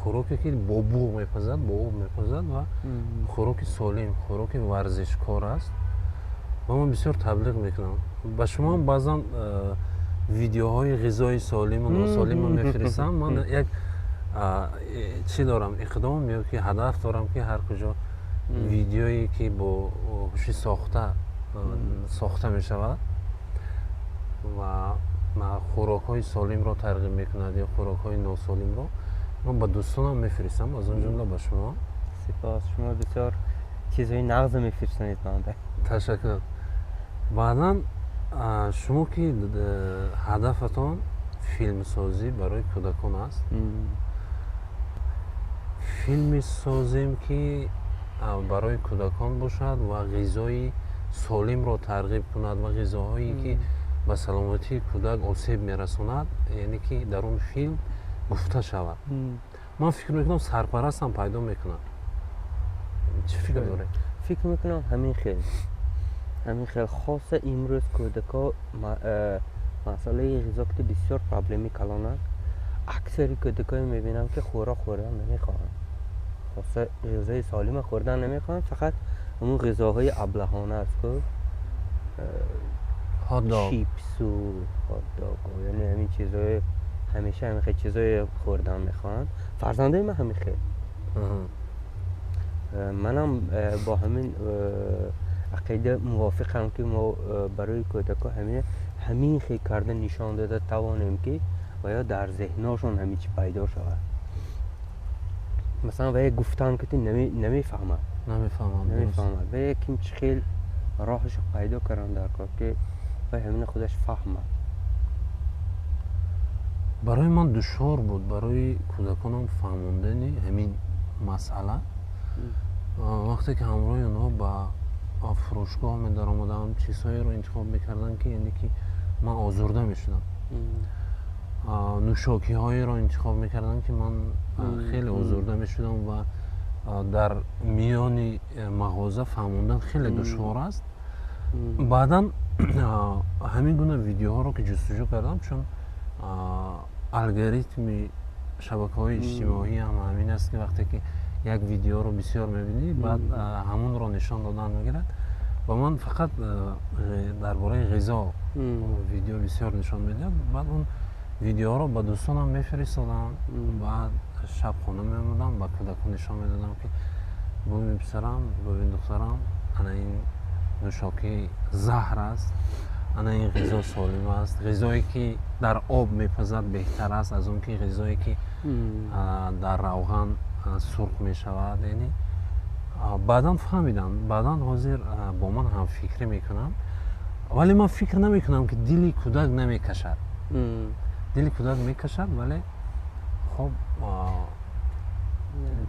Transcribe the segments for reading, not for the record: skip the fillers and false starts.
Хӯроке, ки бо буғ мепазад, бо об мепазад ва хӯроки солим, хӯроки варзишкор аст. Ва ман бисёр таблиғ мекунам. Ба шумоам баъзан видеоҳои ғизои солиму носолимро мефиристам. Ман як чӣ дорам, иқдом ё ки ҳадаф дорам, ки ҳар куҷо видеое, ки бо ҳуши сохта сохта мешавад ва хӯрокҳои солимро тарғиб мекунад ё хӯрокҳои носолимро, ман ба дӯстонам мефиристам, аз он ҷумла ба шумо. Сипос, шумо бисёр чизҳои нағза мефирсонед манда. Ташаккур. Баъдан шумо, ки ҳадафатон филмсозӣ барои кӯдакон аст, филме созем, ки барои кӯдакон бошад ва ғизои солимро тарғиб кунад ва ғизоҳое, ки ба саломатии кӯдак осеб мерасонад, яъне ки дар он филм гуфта шавад, ман фикр мекунам, сарпарастам пайдо мекунад. Чӣ фикр доред? Фикр мекунам, ҳамин хел. Хоса имрӯз кӯдако масъалаи ғизо ки бисёр проблеми калон аст. Аксари кӯдакое мебинам, ки хӯрок хӯрдан намехоҳанд, хоса ғизои солима хӯрдан намехоҳанд, фақат ҳамун ғизоҳои аблаҳона аст ку, чипсу хотдог, яъне ҳамин чизҳои, ҳамеша ҳамин хел чизҳое хӯрдан мехоҳанд. Фарзандои ман ҳамин хел. Манам бо ҳамин ақида мувофиқам, ки мо барои кӯдакҳо ҳамин хел карда нишон дода тавонем, ки ва ё дар зеҳношон ҳамин чи пайдо шавад. Масалан, вая гуфтан ки намефаҳмад. Намефаҳмад. Намефаҳмад. Ва яким чӣ хел роҳашо пайдо кардан дар кор, ки вай ҳамина худаш фаҳмад. Барои ман душвор буд барои кӯдаконам фаҳмондани ҳамин масъала. Вақте ки ҳамроҳи онҳо ба фурӯшгоҳ медаромадам, чизҳоеро интихоб мекардам, ки яъне ки ман озурда мешудам. Нӯшокиҳоеро интихоб мекардам, ки ман хеле озурда мешудам, ва дар миёни мағоза фаҳмондан хеле душвор аст. Баъдан ҳамин гуна видеоҳоро ки ҷустуҷӯ кардам, чун алгоритми шабакаҳои иҷтимоӣ ҳам ҳамин аст, ки вақте ки як видеоро бисёр мебинӣ, баъд ҳамонро нишон додан мегирад, ва ман фақат дар бораи ғизо видео бисёр нишон медиҳад. Баъд он видеоҳоро ба дӯстонам мефиристодам. Баъд шаб хона меомадам, ба кӯдакон нишон медодам, ки бубин, писарам, бубин, духтарам, ана ин нӯшокӣ заҳр аст, ана ин ғизо солим аст, ғизое, ки дар об мепазад, беҳтар аст аз он ки ғизое, ки дар равған сурх мешавад. Яъне баъдан фаҳмидам, баъдан ҳозир бо ман ҳамфикрӣ мекунанд. Вале ман фикр намекунам, ки дили кӯдак намекашад. Дили кӯдак мекашад, вале хоб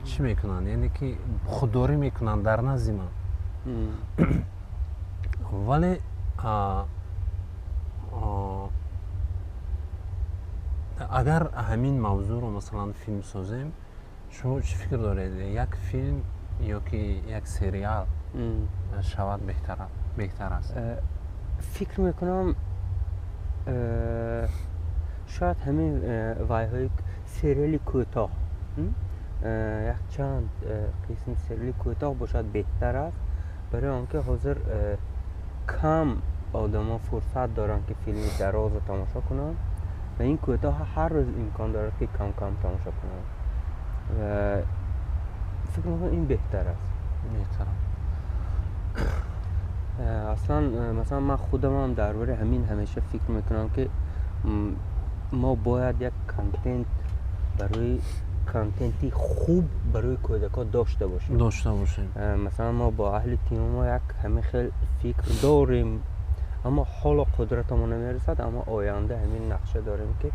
чӣ мекунанд, яъне ки худдорӣ мекунанд дар назди ман. Вале агар ҳамин мавзӯъро, масалан, филм созем, шумо чӣ фикр доред, як филм ё ки як сериал шавад беҳтар аст? Фикр мекунам, шояд ҳамин вайҳои сериали кӯтоҳ, якчанд қисм сериали кӯтоҳ бошад, беҳтар аст, барои он ки ҳозир кам одамо фурсат доранд, ки филми дарозро тамошо кунанд, ва ин кӯтоҳ ҳар рӯз имкон дорад, ки кам кам тамошо кунанд. Фикр мекунам, ин беҳтар аст. Беҳтар. Аслан, масалан, ман худамам дар бораи ҳамин ҳамеша фикр мекунам, ки мо бояд як контент барои контенти хуб барои кӯдакҳо дошта бошем. Дошта бошем. Масалан, мо бо аҳли тими мо як ҳамин хел фикр дорем, аммо ҳоло қудратамон намерасад, аммо оянда ҳамин нақша дорем, ки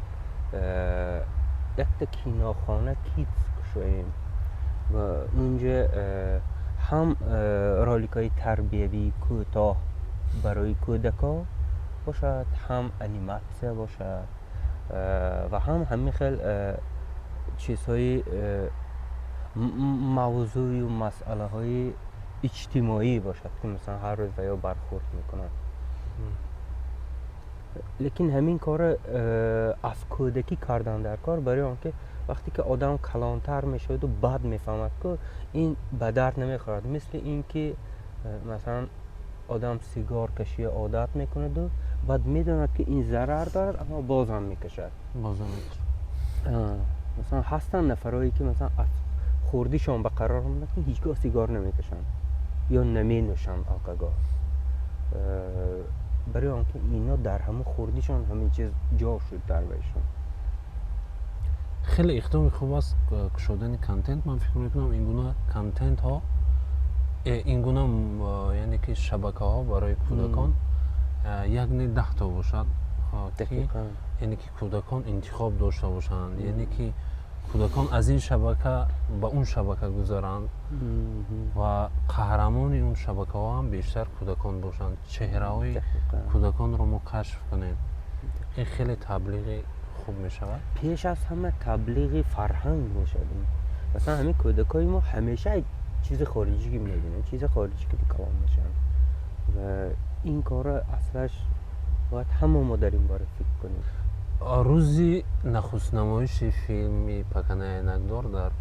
якта кинохона kids кушоем ва унҷа ҳам роликҳои тарбиявии кӯтоҳ барои кӯдакҳо бошад, ҳам аниматсия бошад ва ҳам ҳамин хел чизҳои мавзӯю масъалаҳои иҷтимоӣ бошад, ки масалан ҳар рӯз ва ё бархӯрд мекунанд. Лекин ҳамин корро аз кӯдакӣ кардан дар кор, барои он ки вақте ки одам калонтар мешаваду баъд мефаҳмад, ку ин ба дард намехӯрад. Мисли ин ки масалан одам сигор кашия одат мекунаду баъд медонад, ки ин зарар дорад, аммо бозам мекашад. Бозам мекашад. Масалан, ҳастанд нафарое, ки масалан аз хурдишон ба қарор омаданд, ки ҳеҷ гоҳ сигор намекашанд ё наменӯшанд алкогол, барои он ки ино дар ҳамун хурдишон ҳамин чиз ҷо шуд дар вайшон. Хеле иқдоми хуб аст кушодани контент. Ман фикр мекунам, ин гуна контентҳо, ин гуна, яъне ки шабакаҳо барои кӯдакон як не, 10 то бошад, ки яъне ки кӯдакон интихоб дошта бошанд, яъне ки кӯдакон аз ин шабака ба он шабака гузаранд ва қаҳрамони он шабакаҳо ҳам бештар кӯдакон бошанд, чеҳраҳои кӯдаконро мо кашф кунем. Ин хеле таблиғи хуб мешавад. Пеш аз ҳама таблиғи фарҳанг мешавад. Масалан, ҳамин кӯдакҳои мо ҳамеша чизи хориҷӣ мебинанд, чизи хориҷӣ ки калон мешаванд, ва ин корро аслаш бояд ҳама мо дар ин бора фикр кунем. Рӯзи нахустнамоиши филми «Паканаи айнакдор» дар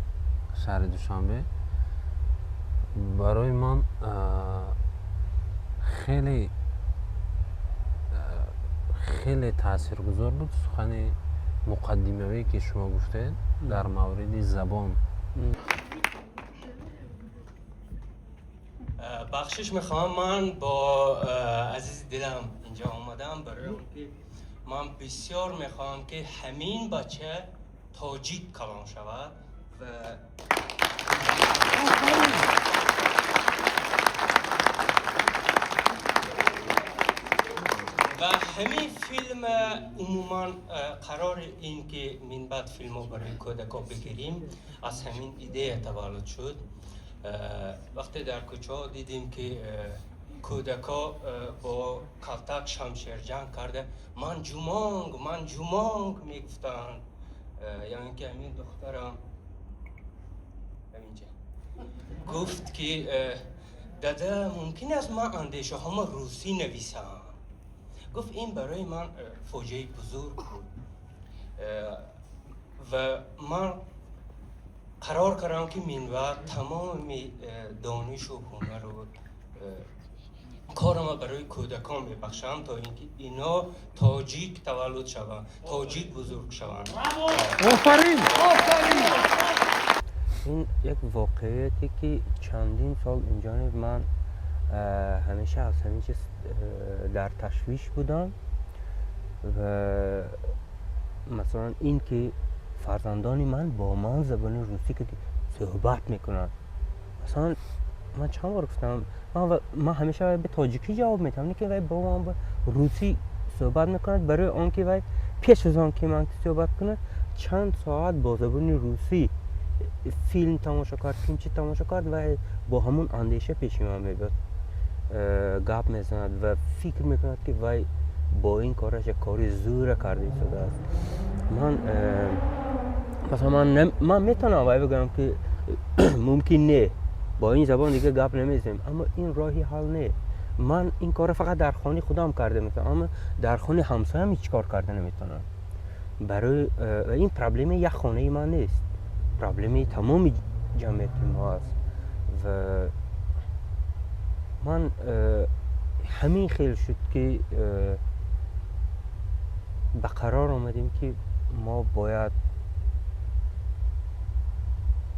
шаҳри Душанбе барои ман хеле хеле таъсиргузор буд сухани муқаддимавие, ки шумо гуфтед дар мавриди забон. Бахшиш мехоҳам, ман бо азизи дилам инҷо омадам, барои он ки ман бисёр мехоҳам, ки ҳамин бача тоҷик калон шавад ва ҳамин филм умуман қарори ин ки минбаъд филмҳо барои кӯдакҳо бигирем, аз ҳамин идея таваллуд шуд. Вақте дар кӯчаҳо дидем, ки кӯдакҳо бо калтак, шамшер ҷанг карда, «Ман ҷумонг, ман ҷумонг» мегуфтанд, ё ин ки ҳамин духтарам ҳаминҷа гуфт, ки «Дада, мумкин аст ман андешаҳомо русӣ нависам?» гуфт. Ин барои ман фоҷиаи бузург буд ва ман қарор кардам, ки минбаъд тамоми донишу ҳунару корама барои кӯдакон мебахшам, то ин ки ино тоҷик таваллуд шаванд, тоҷик бузург шаванд. Офарин! Ин як воқеияте, ки чандин сол инҷониб ман ҳамеша аз ҳамин чиз дар ташвиш будам. Ва масалан, ин ки фарзандони ман бо ман забони русӣ ки суҳбат мекунанд, масалан, ман чанд бор гуфтам, ман ҳамеша вай ба тоҷикӣ ҷавоб медиҳам, лекин вай бо ман ба русӣ суҳбат мекунад, барои он ки вай пеш аз он ки ман суҳбат кунад, чанд соат бо забони русӣ филм тамошо кард, филмчи тамошо кард ва бо ҳамун андеша пеши ман мебиёд, гап мезанад ва фикр мекунад, ки вай бо ин кораш як кори зӯра карда истодааст. Ман масалан, ман метавонам вай бигӯям, ки мумкин не, бо ин забон дига гап намезанем, аммо ин роҳи ҳал не. Ман ин корро фақат дар хонаи худам карда метавонам, аммо дар хонаи ҳамсоям ҳеҷ кор карда наметавонам. Барои ин проблемаи як хонаи ман нест, проблемаи тамоми ҷамъияти мо аст. Ва ман ҳамин хел шуд, ки ба қарор омадем, ки мо бояд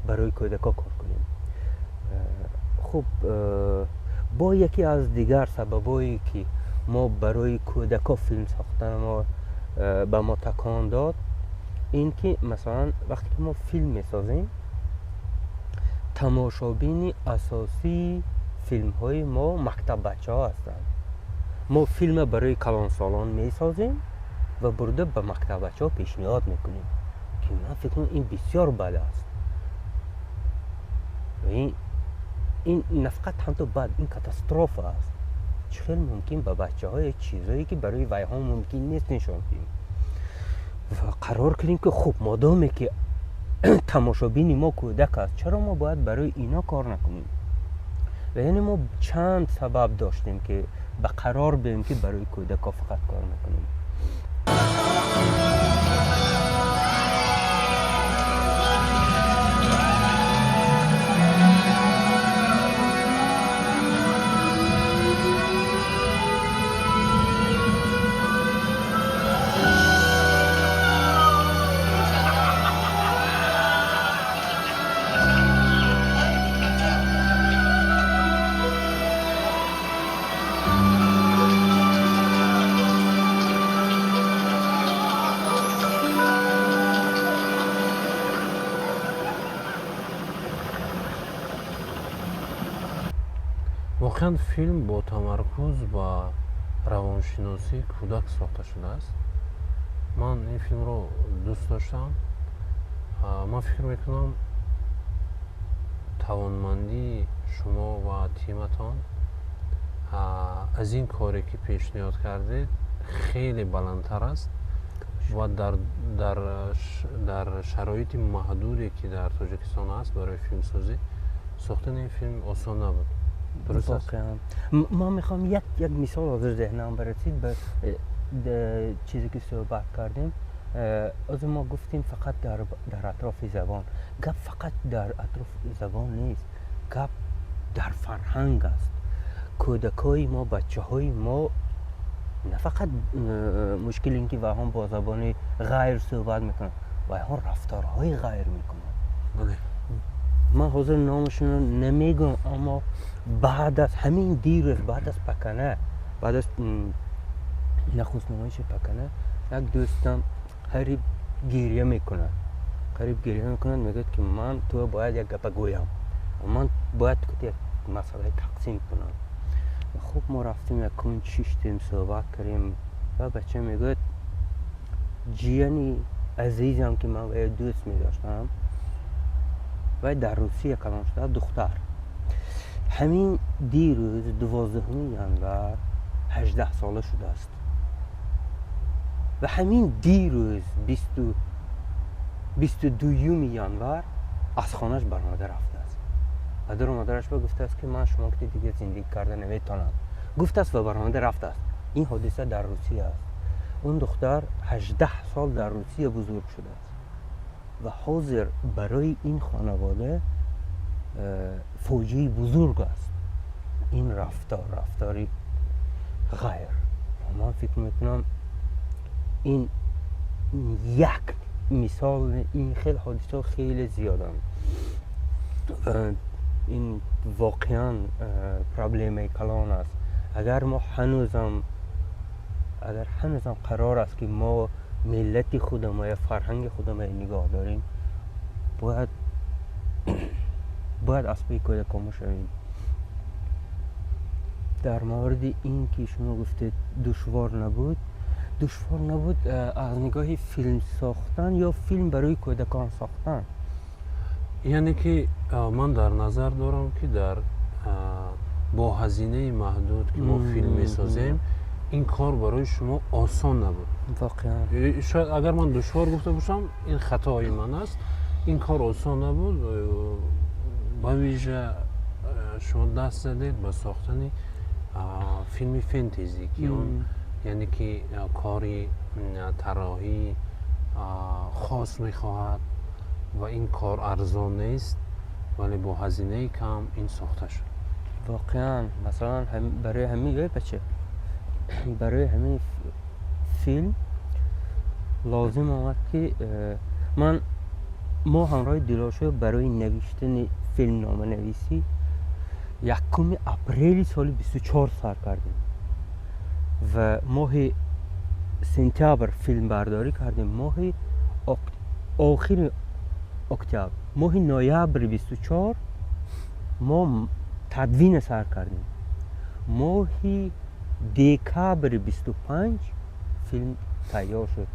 барои кӯдакҳо кор кунем. Хуб, бо яке аз дигар сабабҳое, ки мо барои кӯдакҳо филм сохтан мо ба мо такон дод, ин ки масалан, вақте ки мо филм месозем, тамошобини асосии филмҳои мо мактаббачаҳо ҳастанд. Мо филма барои калонсолон месозем ва бурда ба мактаббачаҳо пешниҳод мекунем, ки ман фикр кунам, ин бисёр бад аст. Ин на фақат ҳамто бад, ин катастрофа аст. Чӣ хел мумкин ба бачаҳое чизое, ки барои вайҳо мумкин нест, нишон диҳем? Ва қарор кардем, ки хуб, модоме ки тамошобини мо кӯдак аст, чаро мо бояд барои ино кор накунем? Ва яъне мо чанд сабаб доштем, ки ба қарор бием, ки барои кӯдакҳо фақат кор мекунем. Воқеан, филм бо тамаркуз ба равоншиносии кӯдак сохта шудааст. Ман ин филмро дӯст доштам. Ман фикр мекунам, тавонмандии шумо ва тиматон аз ин коре, ки пешниҳод кардед, хеле баландтар аст ва дар шароити маҳдуде, ки дар Тоҷикистон аст барои филмсозӣ, сохтани ин филм осон набуд. Дуруст аст? Воқеан, ман мехоҳам як мисол ҳозир зеҳнам барасид ба чизе, ки суҳбат кардем. Ҳозир мо гуфтем, фақат дар атрофи забон гап, фақат дар атрофи забон нест, гап дар фарҳанг аст. Кӯдакҳои мо, бачаҳои мо на фақат мушкил ин ки вайҳон бо забони ғайр суҳбат мекунанд, вайҳон рафторҳои ғайр мекунанд. Ман ҳозир номашонро намегӯям, аммо баъд аз ҳамин дирӯз, баъд аз Пакана, баъд аз нахуст намоиши Пакана, як дӯстам қариб гиря мекунад, қариб гиря мекунад. Мегӯяд, ки ман ту бояд як гапа гӯям, ман бояд як масъалаи тақсим кунам. Хуб, мо рафтем, як кунҷ шиштем, суҳбат кардем ва бача мегӯяд: «Ҷияни азизам, ки ман вая дӯст медоштам, вай дар Русия калон шуда, духтар, ҳамин дирӯз, 12 январ, 18 сола шудааст ва ҳамин дирӯз, 22 январ, аз хонаш баромада рафтааст. Падару модараш ба гуфтааст, ки ман шумо ки дигар зиндагӣ карда наметавонам», гуфтааст ва баромада рафтааст. Ин ҳодиса дар Русия аст. Он духтар 18 сол дар Русия бузург шудааст ва ҳозир барои ин хонавода фоҷиаи бузург аст ин рафтор, рафтори ғайр. Ман фикр мекунам, ин як мисол, ин хел ҳодисаҳо хеле зиёданд. Ин воқеан проблемаи калон аст. Агар ҳанӯзам қарор аст, ки мо миллати худама ё фарҳанги худама нигоҳ дорем, бояд аз паи кӯдакомо шавем. Дар мавриди ин, ки шумо гуфтед, душвор набуд, душвор набуд аз нигоҳи филм сохтан ё филм барои кӯдакон сохтан? Яъне ки ман дар назар дорам, ки дар бо ҳазинаи маҳдуд, ки мо филм месозем, ин кор барои шумо осон набуд. Воқеан. Шояд агар ман душвор гуфта бошам, ин хатои ман аст. Ин кор осон набуд. Ба вижа шумо даст задед ба сохтани филми фентези, ки он, яъне ки, кори тарроҳӣ хос мехоҳад ва ин кор арзон нест, вале бо ҳазинаи кам ин сохта шуд. Воқеан, масалан, барои ҳамин, ё бача, барои ҳамин филм лозим омад, ки ман мо ҳамроҳи Дилошо барои навиштани филмноманависӣ 1 апрели соли 24 сар кардем ва моҳи сентябр филмбардорӣ кардем. Моҳи охири октябр, моҳи ноябри 24 мо тадвина сар кардем, моҳи декабри 25 филм тайёр шуд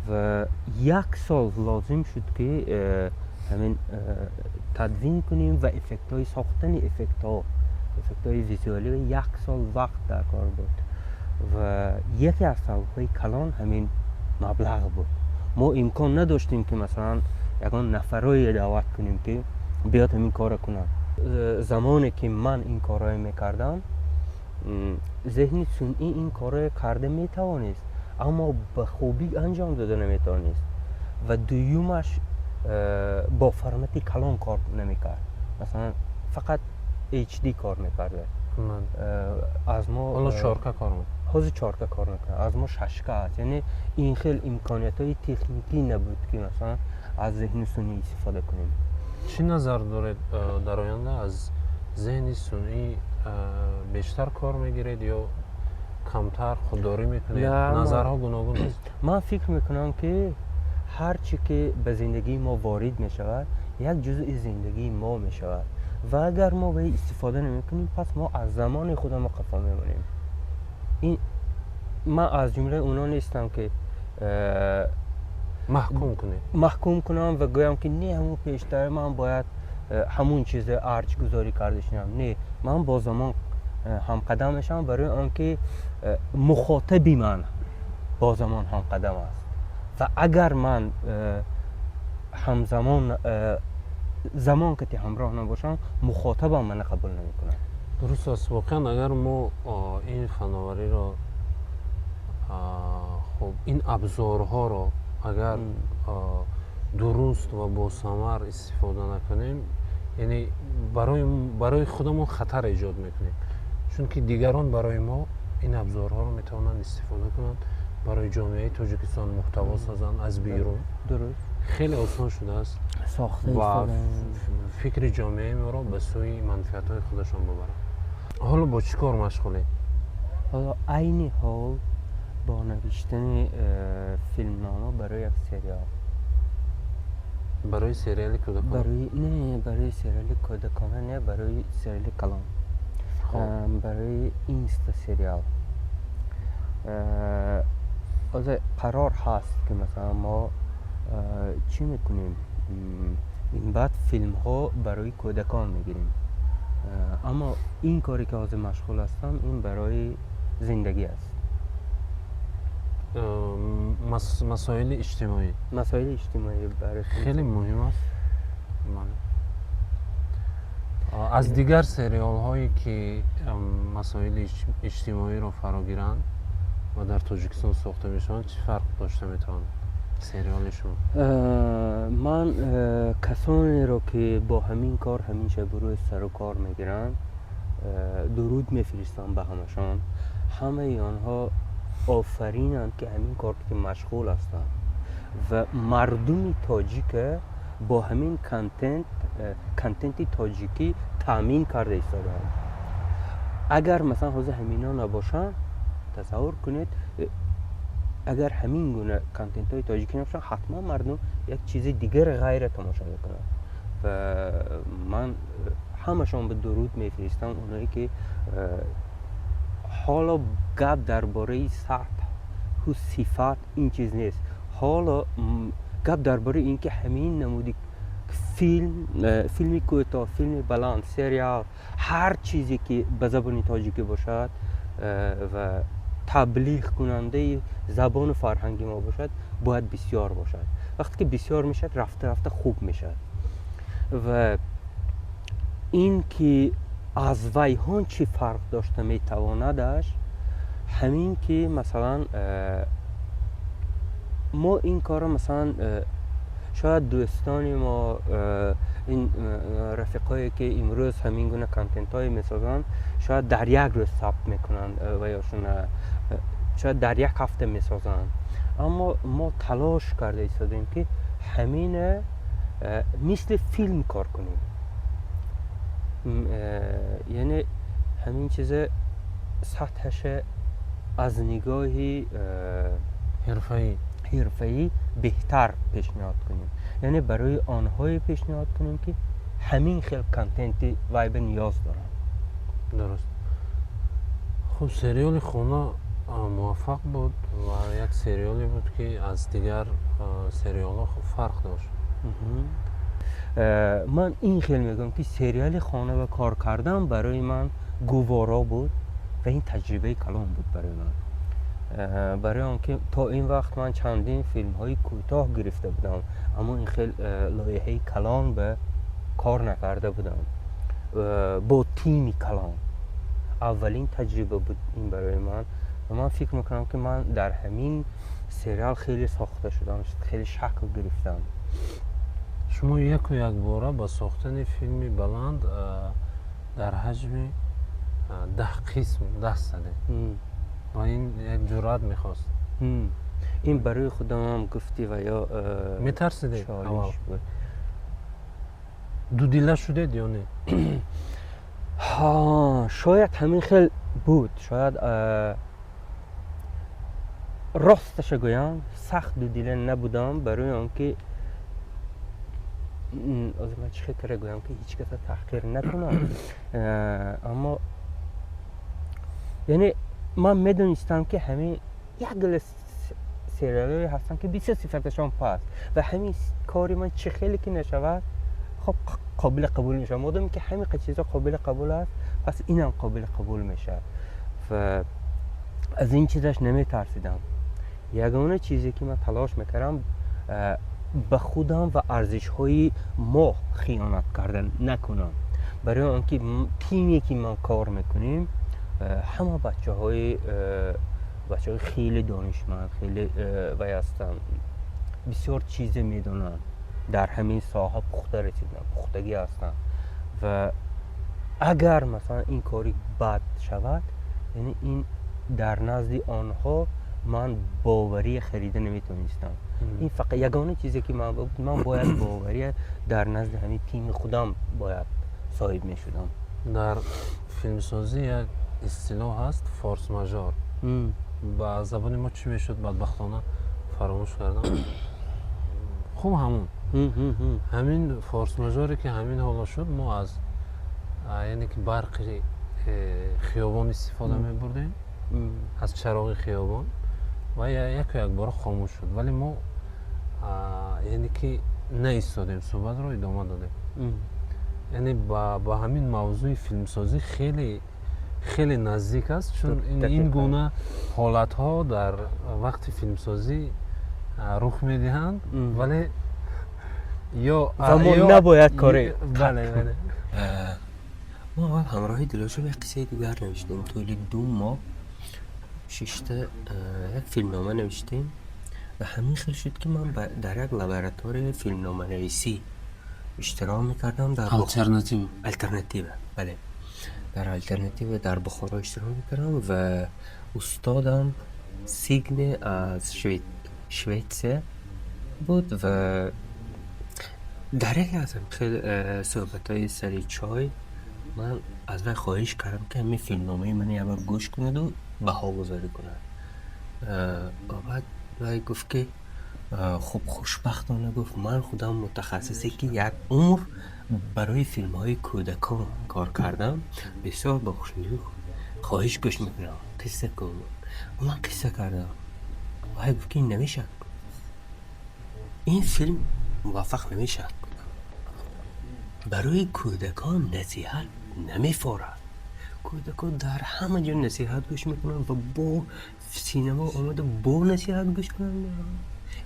ва як сол лозим шуд, ки ҳамин тадвин кунем ва эффектҳои сохтани эффектҳои визуалӣ як сол вақт дар кор буд. Ва яке аз сабабҳои калон ҳамин маблағ буд. Мо имкон надоштем, ки масалан ягон нафарое даъват кунем, ки биёд ҳамин корро кунад. Замоне ки ман ин корҳое мекардам, зеҳни сунъӣ ин корҳое карда метавонист, аммо ба хубӣ анҷом дода наметавонист ва дуюмаш, бо формати калон кор намекард, масалан, фақат HD кор мекарда. Аз мо ҳоло 4К кор ҳозир 4К кор мекунад, аз мо 6К аст. Яъне ин хел имкониятҳои техникӣ набуд, ки масалан аз зеҳни сунъӣ истифода кунем. Чӣ назар доред, дар оянда аз зеҳни сунъӣ бештар кор мегиред ё камтар худдорӣ мекунед? Назарҳо гуногун аст. Ман фикр мекунам, ки ҳар чӣ ки ба зиндагии мо ворид мешавад, як ҷузъи зиндагии мо мешавад. Ва агар мо ба истифода намекунем, пас мо аз замони худамон қафо мемонем. Ин ман аз ҷумлаи онҳо нестам, ки маҳкум кунед. Маҳкум кунам ва гӯям, ки не, ҳамун пештар ман бояд ҳамун чизе арҷгузорӣ карда шинам. Не, ман бо замон ҳамқадам мешавам, барои он ки мухотаби ман бо замон ҳамқадам аст. Ва агар ман ҳамзамон, замон кати ҳамроҳ набошам, мухотабам мана қабул намекунад. Дуруст аст. Воқеан, агар мо ин фановариро, хуб, ин абзорҳоро агар дуруст ва босамар истифода накунем, яъне барои худамон хатар эҷод мекунем, чунки дигарон барои мо ин абзорҳоро метавонанд истифода кунанд, барои ҷомеаи Тоҷикистон муҳтаво созанд аз берун. Хеле осон шудааст ва фикри ҷомеаи моро ба сӯи манфиатҳои худашон бубаранд. Ҳоло бо чӣ кор машғулед? Ҳоло, айни ҳол, бо навиштани филмнома барои як сериал. Барои сериали кӯдакон? Барои, не, барои сериали кӯдакона не, барои сериали калон, барои инста сериал. Ҳозир қарор ҳаст, ки масалан мо чӣ мекунем: баъд филмҳо барои кӯдакон мегирем, аммо ин коре ки ҳозир машғул ҳастам, ин барои зиндагӣ аст. Масоили иҷтимоӣ. Масоили иҷтимоӣ барои Хеле муҳим аст. Аз дигар сериалҳое, ки масоили иҷтимоиро фаро гиранд ва дар Тоҷикистон сохта мешаванд, чӣ фарқ дошта метавонад сериали шумо? Ман касонеро, ки бо ҳамин кор ҳамин шабу рӯз сару кор мегиранд, дуруд мефиристам ба ҳамашон. Ҳамаи онҳо офаринанд, ки ҳамин кор ки машғул ҳастанд ва мардуми тоҷика бо ҳамин контенти тоҷикӣ таъмин карда истодаанд. Агар масалан ҳозир ҳамино набошанд, тасаввур кунед, агар ҳамин гуна контентҳои тоҷикӣ набошанд, ҳатман мардум як чизи дигар ғайра тамошо мекунанд. Ва ман ҳамашон ба дуруд мефиристам, оное ки ҳоло гап дар бораи сатҳу сифат ин чиз нест, ҳоло гап дар бораи ин ки ҳамин намуди филм, филми кӯтоҳ, филми баланд, сериал, ҳар чизе ки ба забони тоҷикӣ бошад ва таблиғкунандаи забону фарҳанги мо бошад, бояд бисёр бошад. Вақте ки бисёр мешавад, рафта рафта хуб мешавад. Ва ин ки аз вайҳон чӣ фарқ дошта метавонадаш, ҳамин ки масалан мо ин корро, масалан, шояд дӯстони мо, ин рафиқҳое, ки имрӯз ҳамин гуна контентҳое месозанд, шояд дар як рӯз сабт мекунанд ва ёшона шояд дар як ҳафта месозанд, аммо мо талош карда истодем, ки ҳамина мисли филм кор кунем, яъне ҳамин чиза сатҳаша аз нигоҳи ҳирфаӣ. Ҳирфаӣ беҳтар пешниҳод кунем, яъне барои онҳое пешниҳод кунем, ки ҳамин хел контенти вайба ниёз доранд. Дуруст. Хуб, сериали «Хона» муваффақ буд ва як сериале буд, ки аз дигар сериалҳо фарқ дошт. Ман ин хел мегӯям, ки сериали «Хона» ва кор кардан барои ман гуворо буд ва ин таҷрибаи калон буд барои ман, барои он ки то ин вақт ман чандин филмҳои кӯтоҳ гирифта будам, аммо ин хел лоиҳаи калон ба кор накарда будам бо тими калон. Аввалин таҷриба буд ин барои ман ва ман фикр мекунам, ки ман дар ҳамин сериал хеле сохта шудам, хеле шакл гирифтам. Шумо яку якбора ба сохтани филми баланд дар ҳаҷми 10 қисм даст задед ва ин як ҷуръат мехост. Ин барои худамам гуфтӣ ва ё Метарсидед аввал? Чолиш буд. Дудила шудед ё не? Ҳа, шояд ҳамин хел буд, шояд. Росташа гӯям, сахт дудила набудам, барои он ки Ҳозир ман чӣ хел гӯям, ки ҳеҷ каса таҳқир накунам, аммо яъне ман медонистам, ки ҳамин як гила сериалҳое ҳастанд, ки бисёр сифаташон паст ва ҳамин кори ман чӣ хеле ки нашавад, хоб, қобили қабул мешавад. Модоме ки ҳамин чизо қобили қабул аст, пас инам қобили қабул мешавад ва аз ин чизаш наметарсидам. Ягона чизе, ки ман талош мекардам, ба худам ва арзишҳои мо хиёнат карда накунам, барои он ки тиме, ки ман кор мекунем, ҳама бачаҳои хеле донишманд, хеле вай ҳастанд, бисёр чизе медонанд, дар ҳамин соҳа пухта расиданд, пухтагӣ ҳастанд ва агар масалан ин кори бад шавад, яъне ин дар назди онҳо ман боварӣ харида наметавонистам. Ин фақат ягона чизе, ки ман бояд боварӣ дар назди ҳамин тими худам бояд соҳиб мешудам. Дар филмсозӣ як истилоҳ ҳаст, форс-мажор. Ба забони мо чӣ мешуд, бадбахтона фаромӯш кардам. Хуб, ҳамун ҳамин форс-мажоре, ки ҳамин ҳоло шуд, мо аз, яъне ки барқи хиёбон истифода мебурдем, аз чароғи хиёбон, ва яку якбора хомӯш шуд, вале мо, яъне ки наистодем, суҳбатро идома додем. Яъне ба ҳамин мавзӯи филмсозӣ хеле хеле наздик аст, чун ин гуна ҳолатҳо дар вақти филмсозӣ рух медиҳанд, вале ё мо набояд коре Бале. Мо аввал ҳамроҳи Дилошо як қиссаи дигар навиштем. Тӯли 2 моҳ шишта як филмнома навиштем ва ҳамин хел шуд, ки ман дар як лабораторияи филмноманависӣ иштирок мекардам дар Алтернатива. Алтернатива, бале, дар Алтернатива дар Бухоро иштирок мекардам ва устодам Сигне аз Шветсия буд ва дар яке аз хел суҳбатҳои сари чой ман аз вай хоҳиш кардам, ки ҳамин филмномаи ман якбор гӯш кунаду баҳогузорӣ кунад. Ва баъд вай гуфт, ки хуб, хушбахтона, гуфт, ман худам мутахассисе, ки як умр барои филмҳои кӯдакон кор кардам, бисёр бо хушнудӣ хоҳиш гӯш мекунам, қисса кун. Ман қисса кардам. Вай гуфт, ки ин намешавад, ин филм муваффақ намешавад, барои кӯдакон насиҳат намефорад, кӯдакон дар ҳама ҷо насиҳат гӯш мекунанд ва бо синема омада бо насиҳат гӯш кунанд.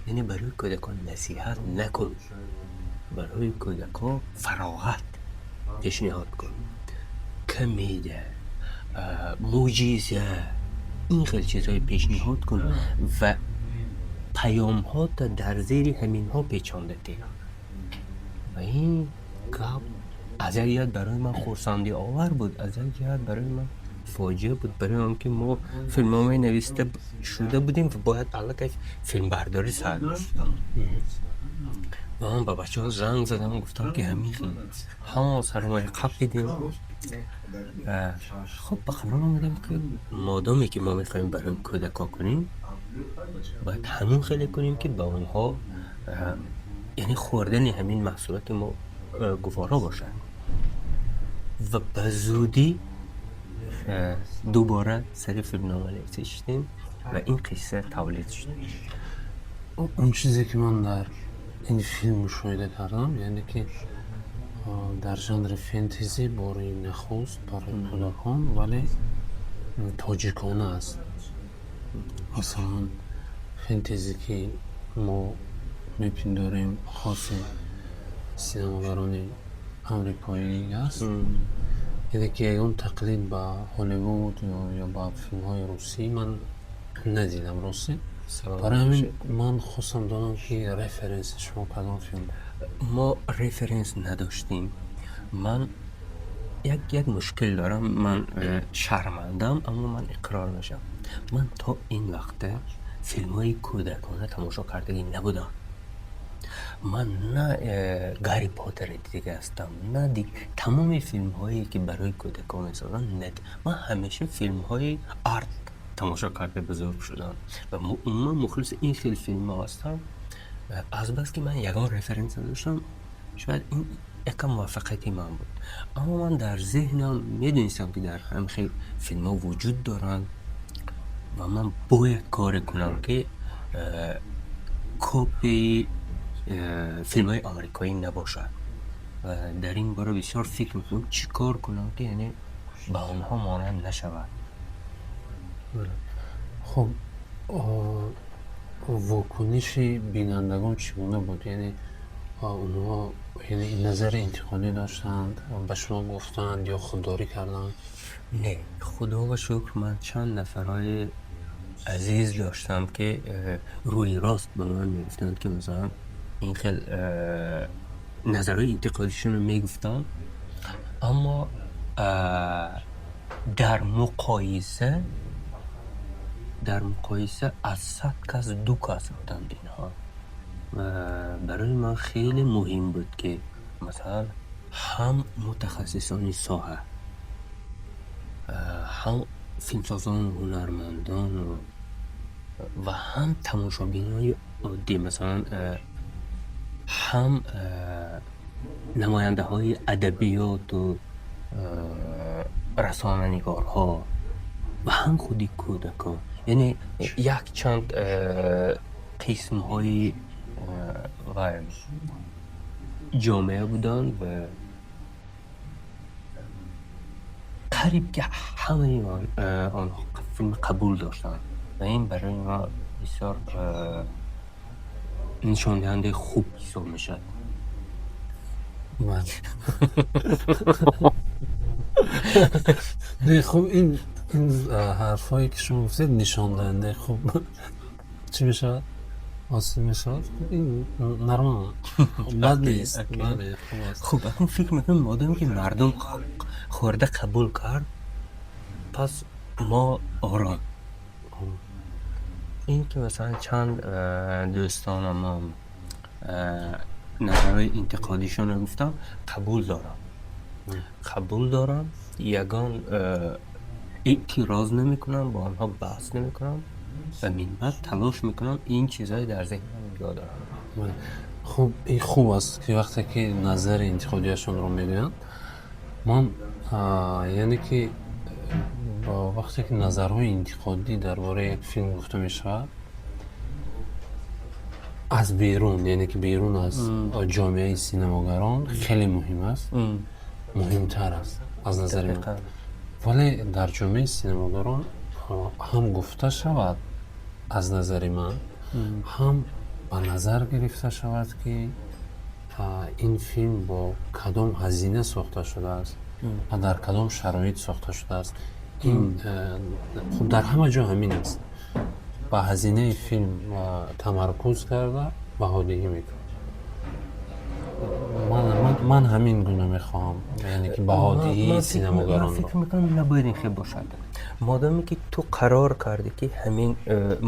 Яъне барои кӯдакон насиҳат накун, барои кӯдакон фароғат пешниҳод кун, комедия, мӯъҷиза, ин хел чизҳое пешниҳод кун ва паёмҳота дар зери ҳаминҳо печонда теҳ. Ва ин гап аз як ҷиҳат барои ман хурсандиовар буд, аз як ҷиҳат барои ман фоҷиа буд, барои он ки мо филмномаи нависта шуда будем ва бояд аллакай филмбардорӣ сар мешуд. Ва ман ба бачаҳо занг задам, гуфтам, ки ҳамин хел ҳама сармоя қапидем. Хуб, ба қарор омадем, ки модоме ки мо мехоҳем барои кӯдакҳо кунем, бояд ҳамон хеле кунем, ки ба онҳо, яъне хӯрдани ҳамин маҳсулоти мо гуворо бошад. Ва ба зудӣ дубора сари филмноманависӣ шидем ва ин қисса тавлид шуд. Он чизе, ки ман дар ин филм мушоҳида кардам, яъне ки дар жанри фентези бори нахуст барои кӯдакон, вале тоҷикона аст. Масалан, фентези, ки мо мепиндорем, хоси синамогарони амрикоӣ аст, яъне ки ягон тақлид ба Ҳолливуд ё ба филмҳои русӣ ман надидам, ростӣ. Барои ҳамин ман хостам донам, ки референси шумо кадом филм буд? Мо референс надоштем. Ман як мушкил дорам, ман шармандам, аммо ман иқрор мешавам: ман то ин вақта филмҳои кӯдакона тамошо кардагӣ набудам. Ман на Гарри Поттери дида ҳастам, на тамоми филмҳое, ки барои кӯдакон месозанд. Ман ҳамеша филмҳои арт тамошо карда бузург шудам ва умуман мухлиси ин хел филмҳо ҳастам. Азбаски ман ягон референс надоштам. Шояд ин якам муваффақияти ман буд, аммо ман дар зеҳнам медонистам, ки дар ҳамин хел филмҳо вуҷуд доранд ва ман бояд коре кунам, ки копияи филмҳои амрикоӣ набошад. Ва дар ин бора бисёр фикр мекунам, чӣ кор кунам, ки яъне ба онҳо монанд нашавад. Хуб, вокуниши бинандагон чӣ гуна буд? Яъне онҳо, яъне, назари интиқодӣ доштанд, ба шумо гуфтанд ё худдорӣ карданд? Не, худоба шукр, ман чанд нафарҳои азиз доштам, ки рӯи рост ба ман мегуфтанд, ки масалан ин хел назарҳои интиқодишонро мегуфтанд, аммо дар муқоиса аз 100 кас ду кас буданд инҳо. Ва барои ман хеле муҳим буд, ки масалан ҳам мутахассисони соҳа, ҳам филмсозону ҳунармандону ва ҳам тамошобинони оддӣ, масалан ҳам намояндаҳои адабиёту расонанигорҳо ва ҳам худи кӯдакон, яъне якчанд қисмҳои ва ҷомеа буданд ва қариб ки ҳамаи онҳо филм қабул доштанд ва ин барои ма бисёр нишондиҳандаи хуб ҳисоб мешавад. Бале, хуб, ин ҳарфҳое, ки шумо гуфтед, нишондиҳандаи хуб чӣ мешавад, ҳосил мешавад. Ин нормал, бад нест, бале, хуб аст. Хуб, акнун фикр мекунам, модоме ки мардум хӯрда қабул кард, пас мо ором. Ин ки масалан чанд дӯстонамон назарҳои интиқодишонро гуфтам, қабул дорам, қабул дорам, ягон эътироз намекунам, бо онҳо баҳс намекунам ва минбаъд талош мекунам ин чизҳое дар зеҳнам нигоҳ дорам. Хуб, ин хуб аст, ки вақте ки назари интиқодияшонро мегӯянд, ман, яъне ки вақте ки назарҳои интиқодӣ дар бораи як филм гуфта мешавад аз берун, яъне ки берун аз ҷомеаи синамогарон, хеле муҳим аст, муҳимтар аст аз назари ман. Вале дар ҷомеаи синамогарон ҳам гуфта шавад, аз назари ман, ҳам ба назар гирифта шавад, ки ин филм бо кадом ҳазина сохта шудааст ва дар кадом шароит сохта шудааст. Ин хуб, дар ҳама ҷо ҳамин аст, ба ҳазинаи филм тамаркуз карда баҳодиҳӣ мекунад. Ман ҳамин гуна мехоҳам, яъне ки баҳодиҳии синамогаронро. Фикр мекунам, набояд ин хел бошад. Модоме ки ту қарор кардӣ, ки ҳамин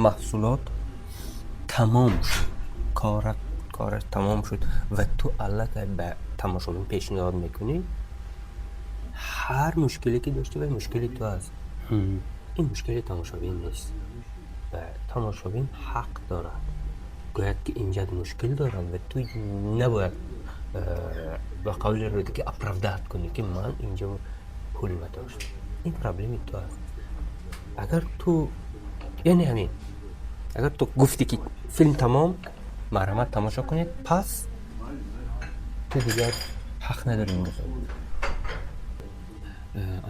маҳсулот тамом шуд, корат тамом шуд ва ту аллакай ба тамошобин пешниҳод мекунӣ, ҳар мушкиле ки дошти, вай мушкили ту аст, ин мушкили тамошобин нест. Ва тамошобин ҳақ дорад гӯяд, ки инҷа мушкил дорад ва ту набояд ба қавли Рӯдакӣ оправдать кунӣ, ки ман инҷо пул надоштам. Ин проблеми ту аст. Агар ту, яъне ҳамин, агар ту гуфтӣ, ки филм тамом, марҳамат, тамошо кунед, пас ту дигар ҳақ надорӣ.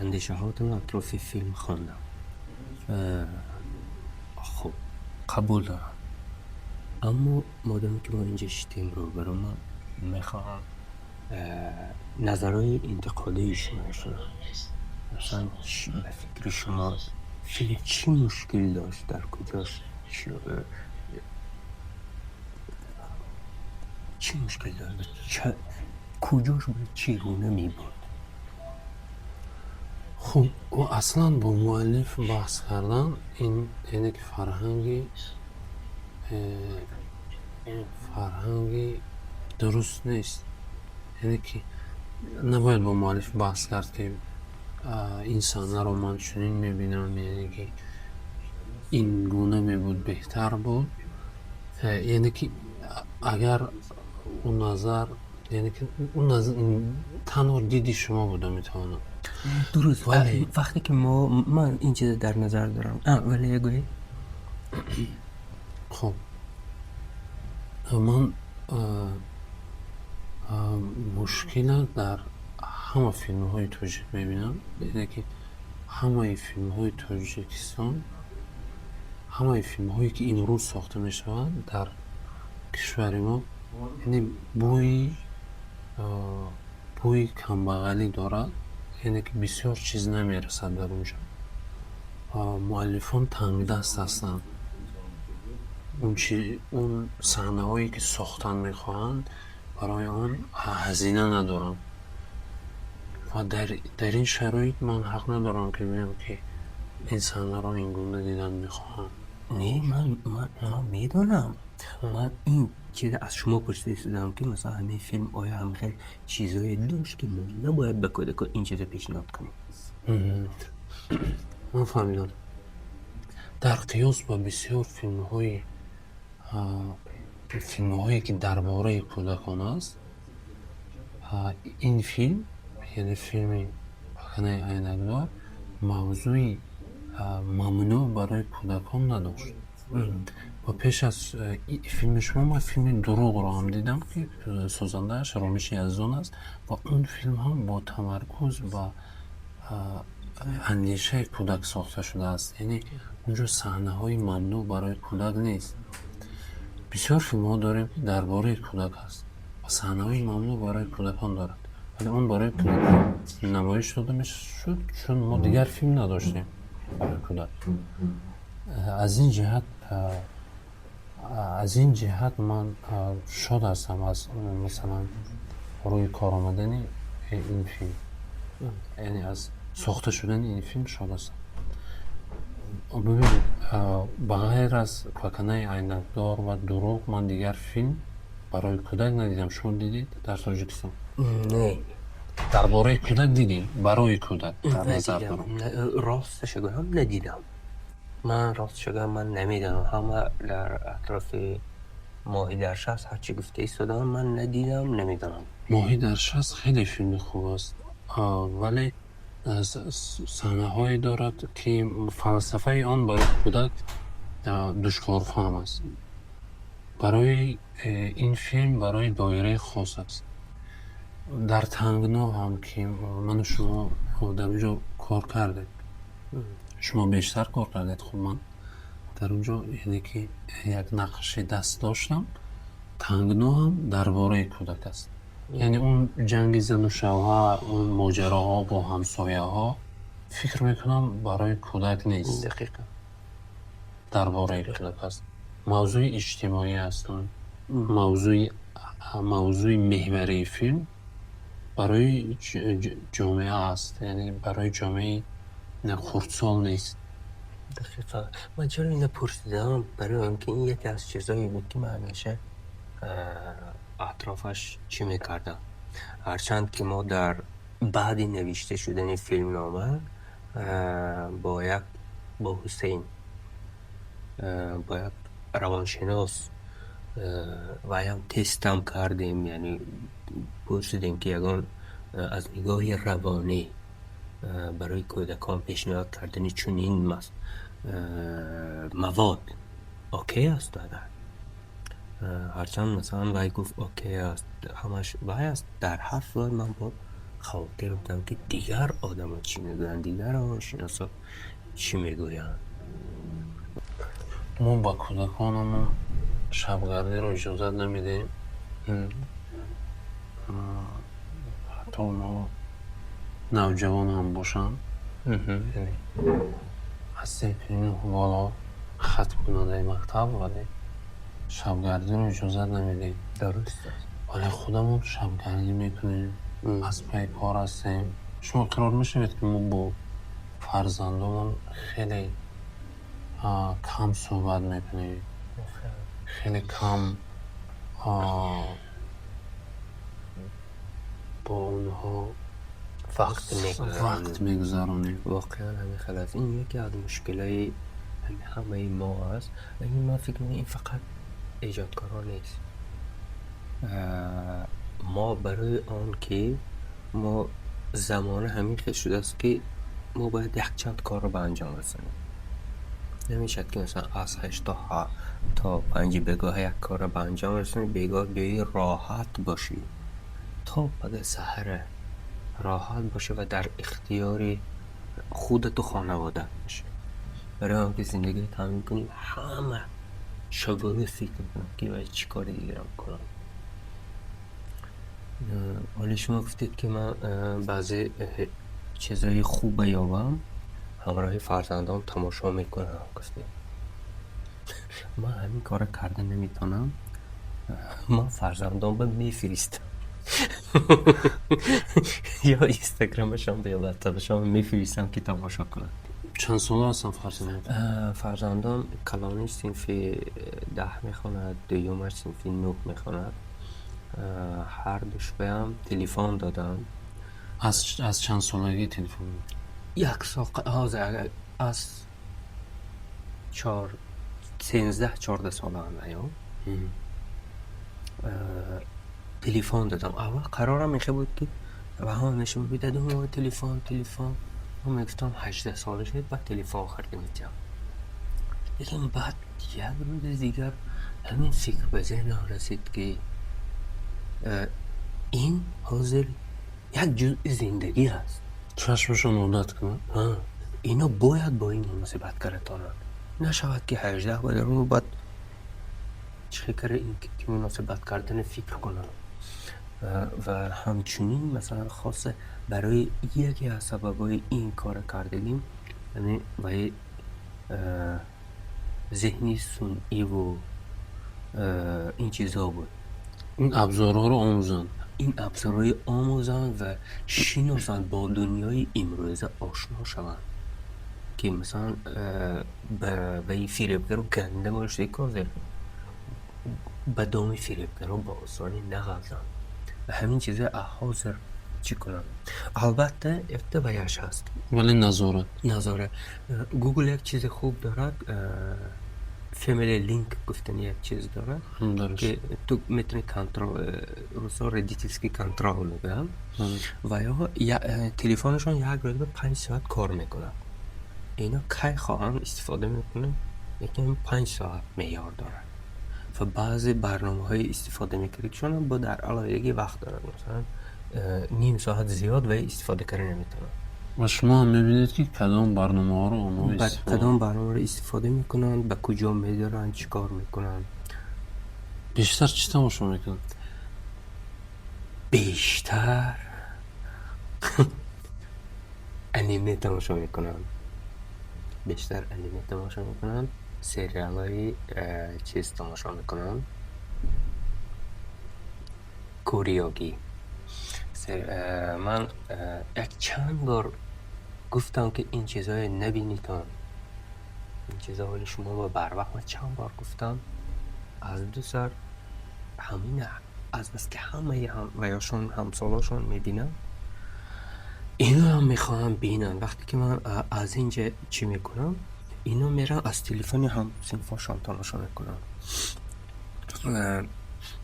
Андешаҳотонро атрофи филм хондам. Хуб, қабул дорам, аммо модоме ки мо инҷа шиштем рӯбарӯ, ман мехоҳам назарҳои интиқодии шумо шунавам. Масалан, ба фикри шумо филм чӣ мушкил дошт, дар куҷош чӣ мушкил дошт, куҷош бояд чӣ гуна мебуд? Хуб, аслан бо муаллиф баҳс кардан ин, яъне ки фарҳанги дуруст нест. Яъне ки набояд бо муаллиф баҳс кард, ки ин саҳнаро ман чунин мебинам, яъне ки ин гуна мебуд, беҳтар буд. Яъне ки агар ӯ назар Яъне ки танҳо диди шумо буда метавонад. Дуруст, вақте ки мо, ман ин чиза дар назар дорам, вале гӯед. Хуб, ман мушкила дар ҳама филмҳои тоҷик мебинам, яъне ки ҳамаи филмҳои Тоҷикистон, ҳамаи филмҳое, ки имрӯз сохта мешаванд дар кишвари мо, яъне бӯи камбағалӣ дорад, яъне ки бисёр чиз намерасад дар он ҷо, муаллифон тангдаст ҳастанд, он саҳнаҳое, ки сохтан мехоҳанд, барои он ҳазина надоранд. Ва дар ин шароит ман ҳақ надорам, ки гӯям, ки ин саҳнаро ин гуна дидан мехоҳам. Не, ман медонам, ман ин чиза аз шумо пурсида истодам, ки масалан, ҳамин филм оё ҳамин хел чизое дошт, ки мо набояд ба кӯдакон ин чиза пешниҳод кунем? Ман фаҳмидам. Дар қиёс ба бисёр филмҳое, ки дар бораи кӯдакон аст, ин филм, яъне филми «Паканаи айнакдор», мавзӯи мамнӯъ барои кӯдакон надошт. Ва пеш аз филми шумо ман филми «Дурӯғро» ҳам дидам, ки созандааш Ромиши Яздон аст, ва он филм ҳам бо тамаркуз ба андешаи кӯдак сохта шудааст, яъне он ҷо саҳнаҳои мамнӯъ барои кӯдак нест. Бисёр филмҳо дорем, ки дар бораи кӯдак аст ва саҳнаҳои мамнӯъ барои кӯдакон дорад, вале он барои кӯдакон намоиш дода мешуд, чун мо дигар филм надоштем барои кӯдак. Аз ин ҷиҳат ман шод ҳастам аз, масалан, рӯи кор омадани ин филм, яъне аз сохта шудани ин филм шод ҳастам. Бибинед, ба ғайр аз «Паканаи айнакдор» ва «Дурӯғ» ман дигар филм барои кӯдак надидам. Шумо дидед дар Тоҷикистон? Не. Дар бораи кӯдак дидем, барои кӯдак дар назар дорам. Росташо гӯям, надидам. Ман, росташо гӯям, ман намедонам. Ҳама дар атрофи «Моҳӣ дар шаст» ҳарчи гуфта истодаам, ман надидам, намедонам. «Моҳӣ дар шаст» хеле филми хуб аст, вале саҳнаҳое дорад, ки фалсафаи он барои кӯдак душворфаҳм аст. Барои ин филм барои доираи хос аст. Дар «Тангно» ҳам, ки ману шумо дар он ҷо кор кардем, шумо бештар кор кардед, хуб, ман дар он ҷо, яъне ки як нақши даст доштам. «Тангно» ҳам дар бораи кӯдак аст, яъне он ҷанги зану шавҳар, он моҷароҳо бо ҳамсояҳо, фикр мекунам, барои кӯдак нест. Дар бораи кӯдак аст, мавзӯи иҷтимоӣ аст. Мавзӯи меҳварии филм барои ҷомеа аст, яъне барои ҷомеаи хурдсол нест. Дақиқан. Ман чаро ина пурсидам? Барои он ки ин яке аз чизое буд, ки ман ҳамеша атрофаш чӣ мекардам. Ҳарчанд ки мо дар баъди навишта шудани филмнома бо як, бо Ҳусейн, бо як равоншинос ваям тестам кардем, яъне пурсидем, ки ягон аз нигоҳи равонӣ барои кӯдакон пешниҳод кардани чунин мавод окей аст. Агар ҳарчанд, масалан, вай гуфт, окей аст, ҳамаш вай аст, дар ҳар сурат ман бо хавотир будам, ки дигар одамо чӣ мегӯянд, дигар равоншиносо чӣ мегӯянд. Мо ба кӯдаконамон шабгардиро иҷозат намедиҳем, ҳатто онҳо навҷавон ҳам бошанд, яъне аз синфи нӯҳ боло, хатмкунандаи мактаб, вале шабгардиро иҷозат намедиҳем. Дуруст аст. Вале худамон шабгардӣ мекунем, аз пайи кор ҳастем. Шумо иқрор мешавед, ки мо бо фарзандонамон хеле кам суҳбат мекунем, хеле кам бо онҳо вақт вақт мегузаронем? Воқеан ҳамин хел аст. Ин яке аз мушкилаи ҳамаи мо аст. Ин, ман фикр мекунам, ин фақат эҷодкорон нест. Мо барои он ки мо замона ҳамин хел шудааст, ки мо бояд якчанд корро ба анҷом расонем. Намешавад, ки масалан аз 8 то 5 бегоҳ як корро ба анҷом расонӣ, бегоҳ биёӣ, роҳат бошӣ, то пага саҳара роҳат бошӣ ва дар ихтиёри худату хонаводаат бошӣ. Барои он ки зиндагиро таъмин кунӣ, ҳама шабу рӯз фикр мекунам, ки вай чӣ кори дигарам кунам. Ҳоле шумо гуфтед, ки ман баъзе чизҳои хубе ёбам, ҳамроҳи фарзандон тамошо мекунам, гуфтед. Ман ҳамин корро карда наметавонам. Ман фарзандонба мефиристам, ё инстаграмашон ё ватсапашон мефиристам, ки тамошо кунанд. Чанд сола ҳастанд фарзандон? Фарзандон калониш синфи 10 мехонад, дуюмаш синфи 9 мехонад. Ҳар душваям телефон додам. Аз чанд солагӣ телефон? Як сол, ҳозир аз чор, 13, 14 солаам ё телефон додам. Аввал қарорам инхел буд, ки ба ҳама мешавад: «Дадом, телефон, телефон». Ман мегуфтам: «18 сола шавед, баъд телефон харида метиҳам». Лекин баъд як рӯзи дигар ҳамин фикр ба зеҳнам расид, ки ин ҳозир як ҷузъи зиндагӣ аст. Чашмашон одат кунад. Ино бояд бо ин муносибат карда тонанд. Нашавад, ки 18 ба даруну баъд чӣ хел кара ин ки муносибат кардани фикр кунанд. Ва ҳамчунин, масалан, хоса барои яке аз сабабҳои ин кора кардагим ҳамин ваи зеҳни сунъиву ин чизҳо буд. Ин абзорҳоро омӯзанд. Ин абзорҳои омӯзанд ва шиносанд, бо дунёи имрӯза ошно шаванд, ки масалан ба ин фиребгару ганда бошад, ҳозир ба доми фиребгаро ба осонӣ нағалтанд ва ҳамин чизҳои ҳозир чӣ кунанд. Албатта, якта ваяш ҳаст. Вале назорат. Назорат. Гугл як чизи хуб дорад, Family Link гуфтани як чиз дорад, ки ту метавонӣ контрол, русо родительский контроль мегӯянд, ва ё телефонашон як рӯз ба 5 соат кор мекунад. Ино кай хоҳанд, истифода мекунанд, лекин 5 соат меъёр дорад. Ва баъзе барномаҳои истифода мекардагишонам бо дар алоҳидагӣ вақт дорад, масалан, ним соат зиёд вай истифода карда наметавонад. Ва шумо ҳам мебинед, ки кадом барномаҳоро онҳо истифода Кадом барномаро истифода мекунанд, ба куҷо медоранд, чӣ кор мекунанд. Бештар чӣ тамошо мекунанд? Бештар аниме тамошо мекунанд. Бештар аниме тамошо мекунанд, сериалҳои чиз тамошо мекунанд, кореёгӣ. Ман як чанд бор гуфтам, ки ин чизҳое набинитон, ин чизҳо ҳоли шумо ба барвақт. Ман чанд бор гуфтам, аз ду сар ҳамин азбаски ҳамаи ваёшон, ҳамсолошон мебинанд, иноам мехоҳанд бинанд. Вақте ки ман аз ин ҷа чӣ мекунам, ино мераванд, аз телефони ҳамсинфошон тамошо мекунанд.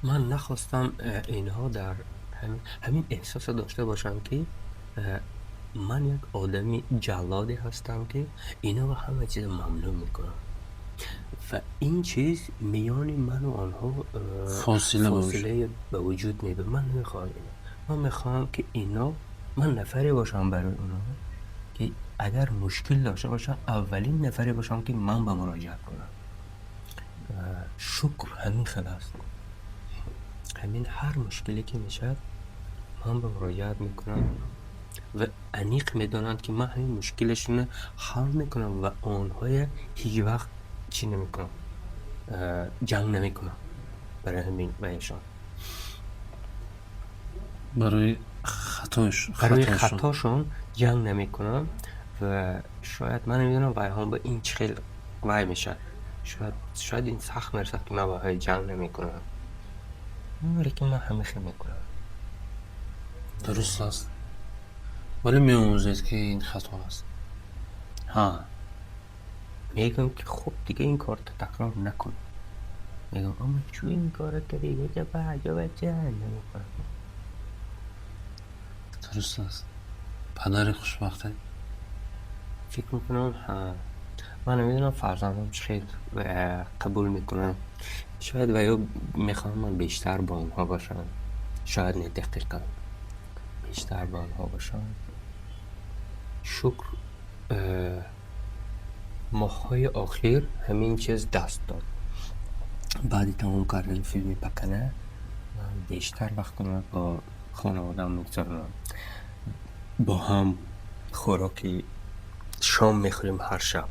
Ман нахостам инҳо дар ҳамин эҳсосро дошта бошанд, ки ман як одами ҷаллоде ҳастам, ки иноро ҳама чизро мамнӯъ мекунам ва ин чиз миёни ману онҳо фосила. Фосилае ба вуҷуд меорад. Ман намехоҳам ино. Ман мехоҳам, ки ино, ман нафаре бошам барои онҳо, ки агар мушкил дошта бошам, аввалин нафаре бошам, ки ман ба муроҷиат кунам. Шукр, ҳамин хел аст. Ҳамин ҳар мушкиле ки мешавад, ман ба муроҷиат мекунам ва аниқ медонанд, ки ман ҳамин мушкилашонро ҳал мекунам ва онҳоя ҳеҷ вақт чӣ намекунам, ҷанг намекунам барои ҳамин ваешон. Барои хатош. Барои хатошон ҷанг намекунам. Ва шояд, ман намедонам, вайҳон ба ин чӣ хел вай мешавад, шояд ин сахт мерасад, ки ман вайҳои ҷанг намекунам, лекин ман ҳамин хел мекунам. Дуруст аст, вале меомӯзед, ки ин хато аст. Ҳа, мегӯям, ки хуб, дига ин корро такрор накун. Мегӯям: «Ама чӯ ин корро кардӣ?» Намекунам. Дуруст аст, падари хушбахте. Фикр мекунам, ман намедонам, фарзандам чӣ хел қабул мекунанд. Шояд ва ё мехоҳам ман бештар бо онҳо бошам, шояд не, дақиқан бештар бо онҳо бошам. Шукр, моҳҳои охир ҳамин чиз даст дод. Баъди тамом кардани филми «Пакана» ман бештар вақтамро бо хонаводаам мегузаронам, бо ҳам хӯроки шом мехӯрем ҳар шаб.